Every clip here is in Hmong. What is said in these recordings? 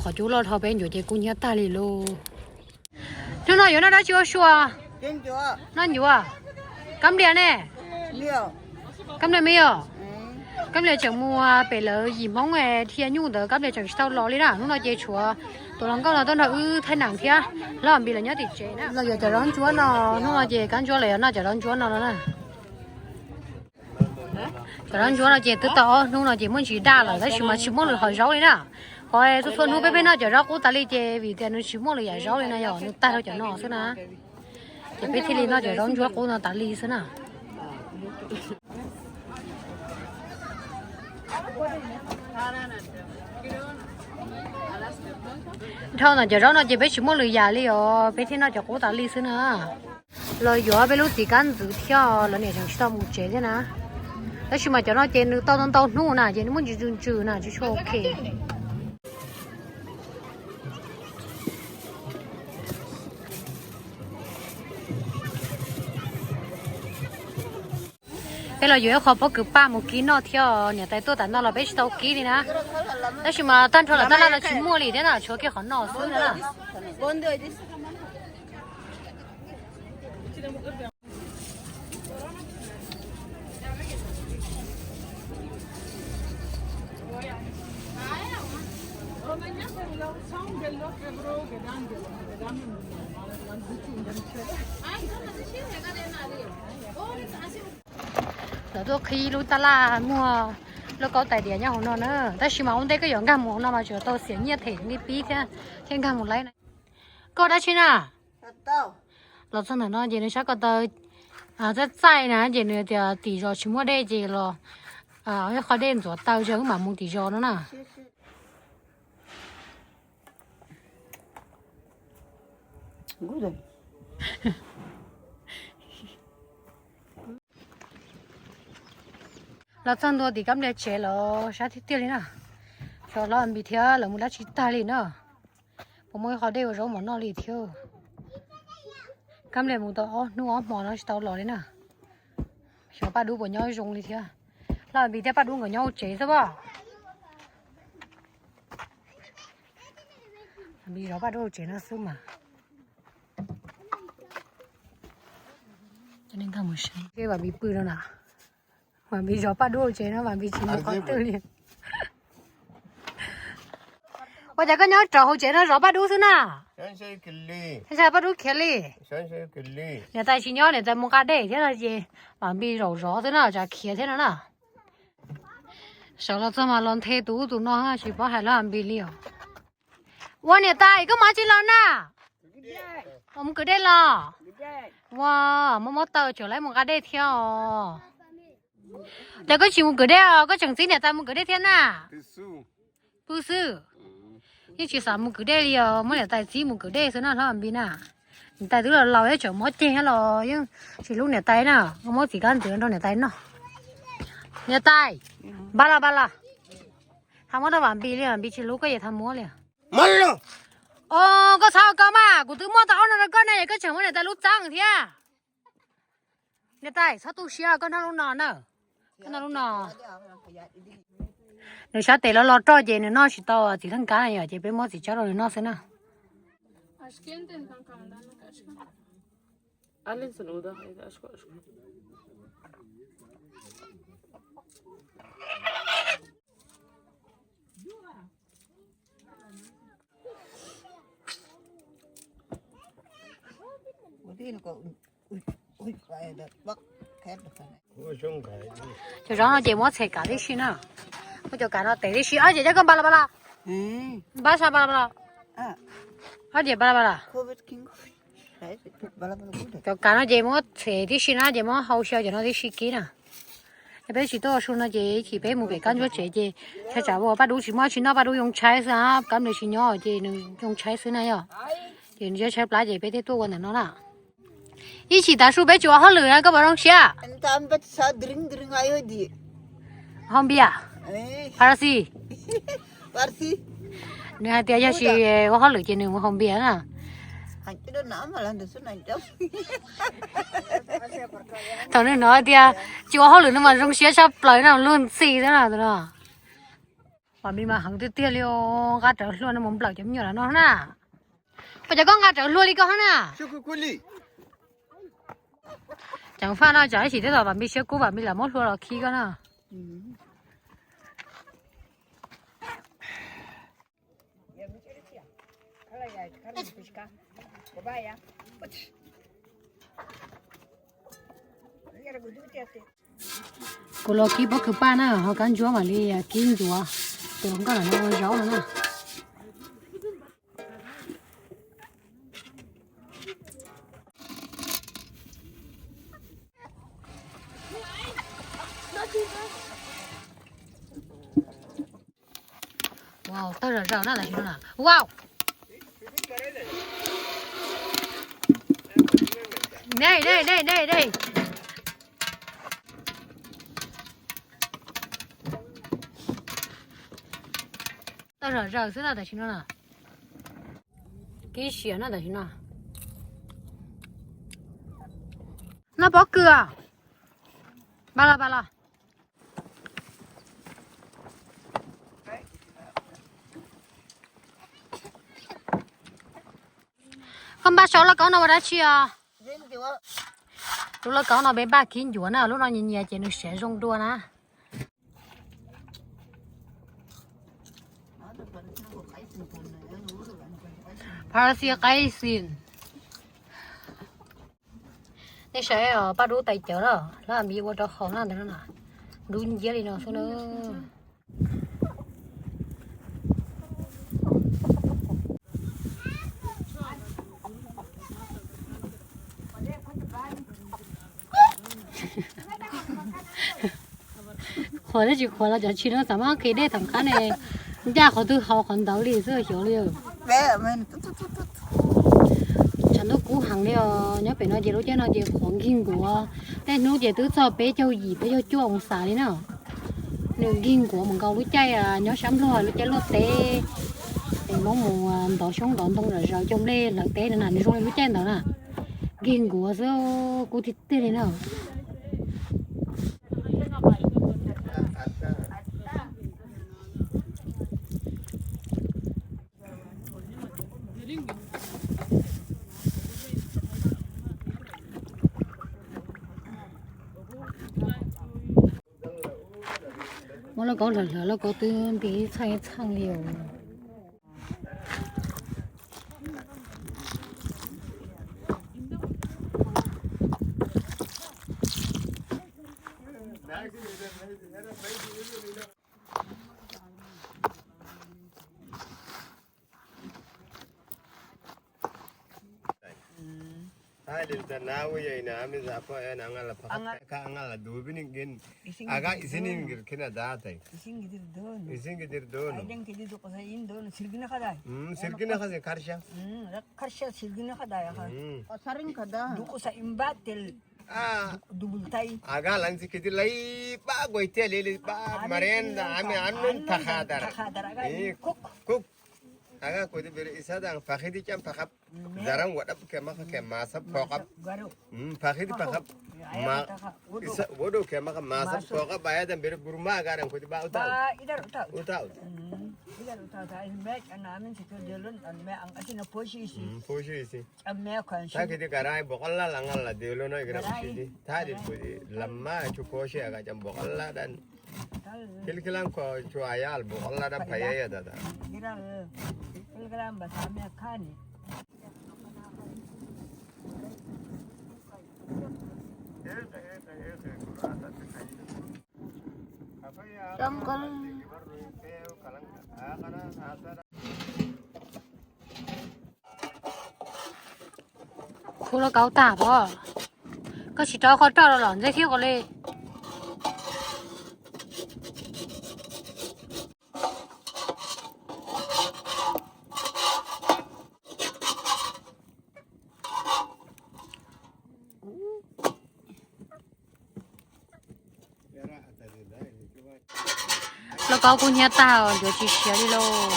Qhov cub loj dhau peb ncuav ces kub hnyiab tag li lauj. Hnub no yuav noj dab tsi ua sua? Noj ncuav. Kab nplias ne? Kab nplias me yom? Kab nplias tseem mus pem lawv yim Hmoob dhia nyuj ntawd, kab nplias tseem tsis tau los li na. Hnub no ces tshuav tus hluas nkauj no tuaj nrog wb thaij nam thiab, hlob Npis los nyob tim tsev na. Los yuav cov zaub ntsuab no, hnub no ces Kab Ntsuab los yuav noj cov zaub ntsuab no no na. Cov zaub ntsuab no ces twb tau ob hnub no ces muaj ntsis daj lawm tab sis mas tsis muaj lwm hom zaub li na. Qhov txhua txhua hnub peb pheej noj cov zaub qub tas li ces vim tias nws tsis muaj lwm yam zaub li no yog nws tag rau cov no xwb na. Ces peb thiaj li noj cov zaub ntsuab qub no tas li xwb na. Dhau ntawm cov zaub no ces peb tsis muaj lwm yam li os, peb thiaj noj cov qub tas li xwb na. Los yuav peb lub txiv kab ntxwv thiab, lawv niam tseem tsis tau mus tsev thiab na. Tab sis mas cov no ces nws tau ntau ntau hnub na ces nws muaj ntsis ntsws ntsws na tsis tshua ok. Peb los yuav ib qho pob kws paj mus kib noj thiab, niam tais tuaj tas no los peb tsis tau kib li na. Tab sis mas tag nrho lawm tab laj los tsis muaj li thiab na, tshuav kiag qhov no xwb na. Lawv tuaj qhib lub tab laj muag lauj kaub tais diav nyob hauv no na, tab sis mas ua ntej koj yuav nkag mus hauv no mas tseem tau xiam nyiaj them li pib thiab, thiaj nkag mus laib na. Koj dab tsi na? Los txog ntawm no ces nws sab ko taw txaij txaij na ces nws tias tim zos tsis muaj dej ces los ib qho dej ntxuav taw ces wb mam mus tim zos no na. Los txog ntua tim Kab Nplias tsev los sab tiag tiag li na. Xyov hlob Npis thiab lawv mus dab tsi tag li na. Puas muaj ib qho dej ua zaub mov noj li thiab. Kab Nplias mus tau ob hnub ob hmo no tsis tau los li na. Xyov Paj Dub puas nyob zoo li thiab. Hlob Npis thiab Paj Dub nkawd nyob hauv tsev xwb pob. Npis zov Paj Dub hauv tsev no xwb mas. Vam Npis pw no na. Vam Npis zov Paj Dub hauv tsev no, Vam Npis tsis mus qhov twg li. Ua cas koj nyob rau hauv tsev no zov Paj Dub xwb na? Ntshai Paj Dub khiav li. Niam tais tsis nyob, niam tais mus nqa dej thiab no ces Vam Npis zaum zov xwb na, tsam khiav thiab no na. Sawv los txog mas los nthe tus ub tus no tsis paub hais hlob Vam Npis li os. Ua niam tais koj mus tsi los na? Mus kwv dej los? Ua, muab mob taw tseem lawv mus nqa dej thiab os. Ces koj tsis mus kwv dej os, koj tseem txib niam tais mus kwv dej thiab na? Pw xwb. Yeej tsis xav mus kwv dej li os, muab niam tais txib mus kwv dej xwb na hlob Vam Npis na. Niam tais twb los laus thiab tseem mob ceg thiab los yeej tsis hlub niam tais na, muab txiv kab ntxwv nrog niam tais noj. Niam tais, npaj los npaj los. Tha muab rau Vam Npis li, Vam Npis tsis hlub koj ces tha muab li. Os, koj txhob ko mas, kuv twb muab tau ob no rau koj ne, koj tseem muab niam tais lub txeeb thiab. Niam tais txhob tu siab, koj noj lub no na. Koj noj lub no. Nws sab tes los los roj ces nws noj tsis tau txiv thaj kab na yom, ces peb muab txiv tsawb rau nws noj xwb na. Cov zaub no ces muab txhem kav tib si na. Muab cov kav no tev tib si, ob ces coj koj npaj los npaj los. Npaj sab npaj los npaj los. Ob ces npaj los npaj los. Cov kav no ces muab txhem tib si na, ces muab hau xyaw cov no tib si kib na. Yog peb tsis tuaj ua su no ces ib chim peb mus pem Kab Ntsuab tsev ces tshaib tsam uas Paj Dub tsis muaj tsi noj, Paj Dub yoo tshaib xwb, Kab Nplias tsis nyob ces nws yoo tshaib xwb na yom. Ces nws tshaib tshaib plab ces peb thiaj tuaj ua ntawm no na. Ib chim tav su peb tsis ua hauj lwm na koj puas zoo siab? Haus npias. Pharasi. Nws hais tias yog tsis ua hauj lwm ces nws mus haus npias na. Thaum nws hnov tias tsis ua hauj lwm no mas zoo siab tshaj plaws na, luag ntxhi xwb na tus no. Vam Mib mas heev tiag tiag li os, nqa rawv hlua no mus nplawm cov me nyuam lawm no na. Ua cas koj nqa rawv hlua li koj hab na? Ceev faj no tsam ib chim tej zaum Vam Mib siab kub Vam Mib lam muab hlua los khi koj na. Kuv los kib pob kws paj na, ho kab ntsuab mam li kib ncuav, tus hluas nkauj lam no ua zaub no na. Wow, tawg zom zaws na tam sim no na. Wow. Dej, dej, dej, dej, dej. Tawg zom zaws xwb na tam sim no na. Kib siav na tam sim no. Noj pob kws. Npaj los, npaj los. Koj npaj saum lauj kaub no ua dab tsi os? Lub lauj kaub no peb npaj kib ncuav na, lub no nyias nyias ces nws siav zoo dua na. Pha xi qaib xi. Nej saib os, Paj Dub tais cawv na, lawv Vam Mib ua rau haus na ntawd na, dub nciab li no xwb na. Qhuav thiab tsis qhuav los cov tshis no xav muab qhis dej tom qab ne, ncaj qhov twg haus qhov ntawd li xwb xyov li. Tshav ntuj kub heev li os, nyob pem no ces lub caij no ces qhuav nkig nkuav, tej hnub ces twb txog peb caug yim peb caug cuaj oo xas li na. Nws nkig nkuav mus nkaus lub caij nyob sab Nplog lub caij luaj teb, es muab mus ntov xyoob ntov ntoo zom zaws cog nplej hlawv teb na, nws zoo li lub caij ntawd na. Nkig nkuav xwb, kub tiag tiag li na. Muab lauj kaub hlawv hlawv lauj kaub twb nti ib txheej ib txheej li os. Aga lan si kedi lai pab guai tiag li li pab marienda ami anun phakha dar. Kuk. Aga kodi beri isa dang phakhi di cam phakha. Darang wadap kema kema sab phokap. Phakhi di phakha. Isa wodo kema kema sab phokap baya dan beri burma aga dang kodi ba uta. Uta. Phosi si. Tag kidi karai bokal la langal la delo no igra phosi di. Tag di phosi lama chu phosi aga cam bokal la dan. Kil kilang ko chu ayal bokal la dan paya ya dada. Khu lauj kaub tag pov, koj tsis rau qhov roj los los ntxeb thiab ko li. Lauj kaub kub hnyiab tag, ncuav tsis siav li lauj.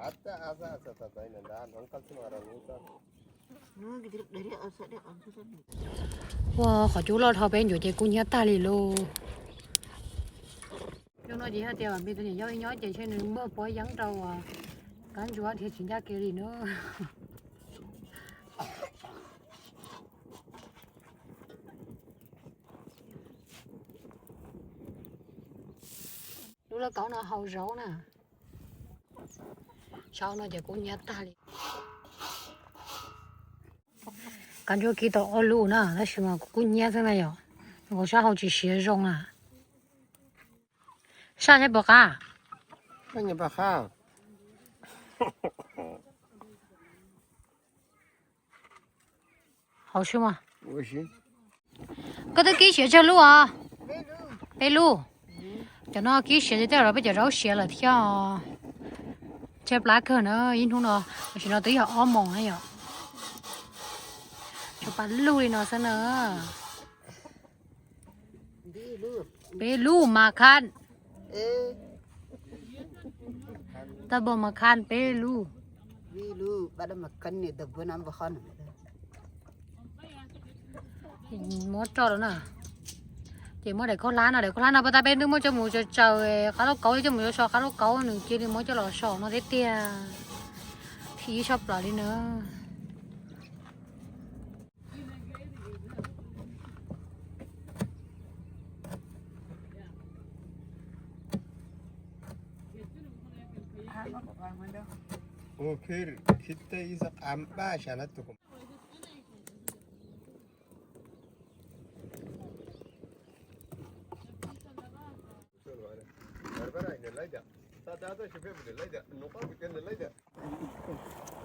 Ua qhov cub loj dhau peb ncuav ces kub hnyiab tag li lauj. Zoo no ces yog tias me tus niam yau ib nyob ces ntshe nws muaj pob yeeb rau uas kab ntsuab dhia tsis ncaj kev li na. Lub lauj kaub no hau zaub na. Saum no ces kub hnyiab tag li. Kab ntsuab kib tau ob lub na tab sis mas kuv kub hnyiab xwb na yom. Kuv sab hau tsis siav zoo na. Saj seb puas qab. Hauv xwb mas. Koj twb kib siav tsawg lub os? Peb lub. Cov no kib siav ces tej zaum peb cov zaub siav lawm thiab. Tshaib plab kawg na ib hnub no, tam sim no twb yog ob moos na yom. Tshuav pab lug li no xwb na. Peb lub mas khab. Tau npog mas khab peb lub. Muab roj lawm na. Ces muab daim khaub hlab no, daim khaub hlab no pas tas peb twb muab coj mus tsaws tsaws qab lauj kaub, coj mus yuav so qab lauj kaub, nws cia li muab coj los so no thiab tiag. Thib ib soj plaws li na.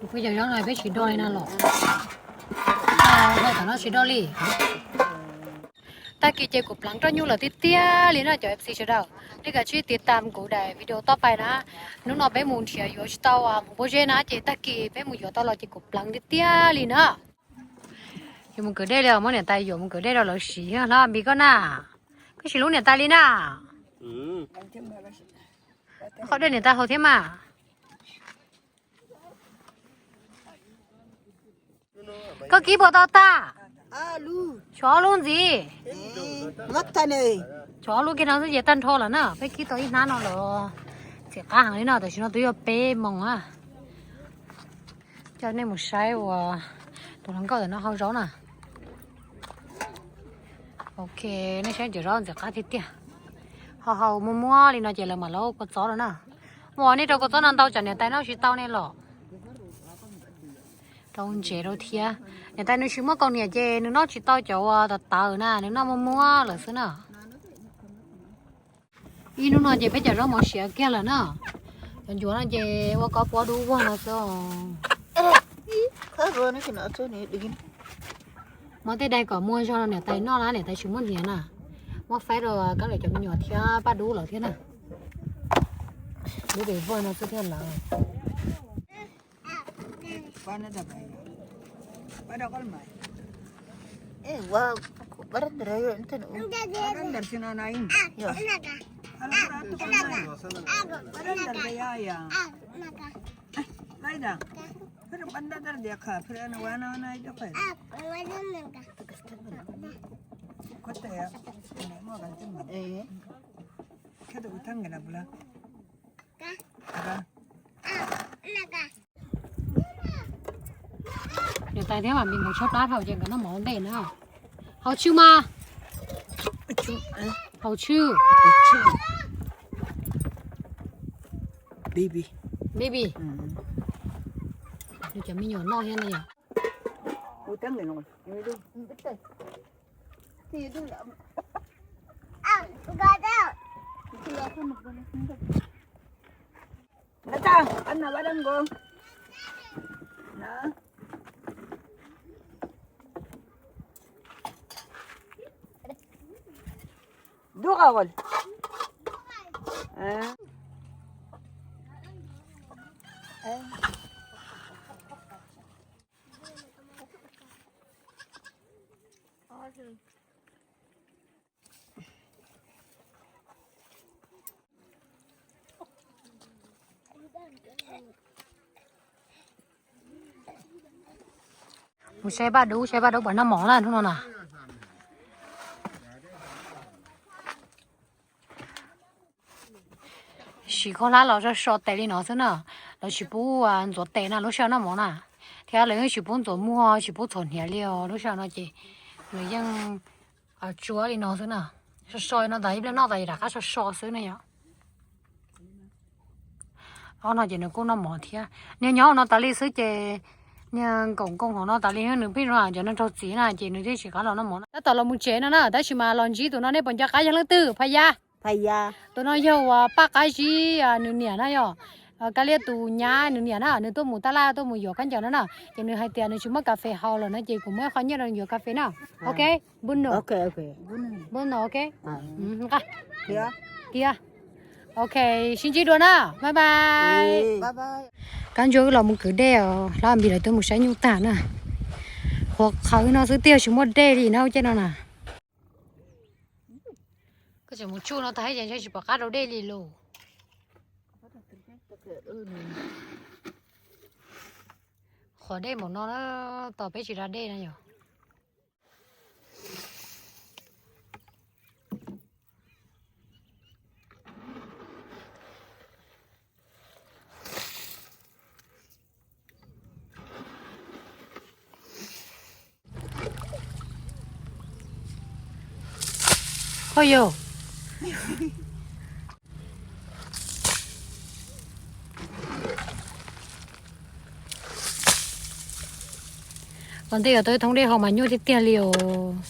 Peb cov zaub no peb tsis do li no los. Tam no tsis do li. Tag kis ces kuv pleev roj nyuj lawm tiag tiag li na cov M C sawv daws. Nej kav tsij tiv tam kuv daim video toj pais na. Hnub no peb mus nrhiav yuav tsis tau mus pob zeb na ces tag kis peb mus yuav tau los ces kuv pleev tiag tiag li na. Yuav mus kwv dej li os, muab niam tais yuav mus kwv dej rau lawv siv thiab hlob Npis koj na. Koj siv lub niam tais li na. Qhov dej niam tais haus thiab mas. Koj kib puas tau tag? Tshuav ob lub ntxiv. Tshuav ob lub kiag no xwb ces tag nrho lawm na, peb kib tau ib hnab no lawm. Ntxim qab heev li no, tam sim no twb yog peb moos na. Coj nej mus saib uas tus hluas nkauj ntawm no hau zaub na. Ok, nej saib cov zaub ntxim qab tiag tiag. Ho hau muag muag li no ces lawv mam los ua kua txob lawm na. Muaj nej rau kua txob no ntau tsam niam tais noj tsis tau nej los. Rau ntsev rau thiab. Niam tais nws tsis muaj kaus hniav ces nws noj tsis tau cov uas tawv tawv na, nws noj muag muag lawm xwb na. Ib hnub no ces peb cov zaub mov siav kiag lawm na. Cov ncuav no ces ua koj puab dub vog no xwb. Muab tej daig kom muag zog rau niam tais noj na, niam tais tsis muaj hniav na. Muab faib rau kab lawm cov me nyuam thiab paj dub lawm thiab na. Dub pem vog no xwb thiab lawm. Niam tais thiab mam li mus tshaib plab dhau ces nkawd noj mov ua ntej na. Haus tshwj mas. Haus tshwj. Baby. Nws cov me nyuam noj thiab ne yom. Mus saib Paj Dub, saib Paj Dub puas noj mov na hnub no na. Siv khaub hlab los so so tes li no xwb na. Lawv tsis pub ntxuav tes na lub sij hawm noj mov na. Thiab lawv yeej tsis pub ntxuav muag, tsis pub txhuam hniav li os lub sij hawm no ces nws yeej tsuav li no xwb na. So so no tas ib pliag noj tas rov qab so so xwb na yom. Ob no ces nws kuj noj mov thiab. Niag nyob hauv no tas li xwb ces niag nkaum nkoos hauv no tas li, nws pheej zoo cov neeg raug txim na ces nws thiaj tsis kam los noj mov na. Tab tom los mus tsev no na, tab sis mas los ntsib tus no nej puas nco qab yog leej twg, Phaj Yaj? Phaj Yaj. Tus no yog uas Paj Qab Zib nws niam na yom. Kab Liab tus nyab nws niam na, nws tuaj mus tab laj tuaj mus yuav khaub ncaws no na, ces nws hais tias nws tsis muaj kas fes haus lawm no ces kuv muab qhov nyiaj rau nws yuav kas fes na. Ok, npun no. Npun no, ok. Tiag. Ok, sib ntsib dua na. Bye bye. Kab Ntsuab wb los mus kwv dej os, Hlob Npis lawv twb mus saib nyuj tag na. Qhuav qhawv no xwb tiag tsis muaj dej li na, ua ciav no na. Koj tseem mus tsuj no tag ces ntshe tsis pom qab rau dej li lauj. Qhuav dej npaum no na, tos peb tsis da dej na yom. Oj yog. Los ntej yuav tau thoob dej haus mas nyuaj tiag tiag li os.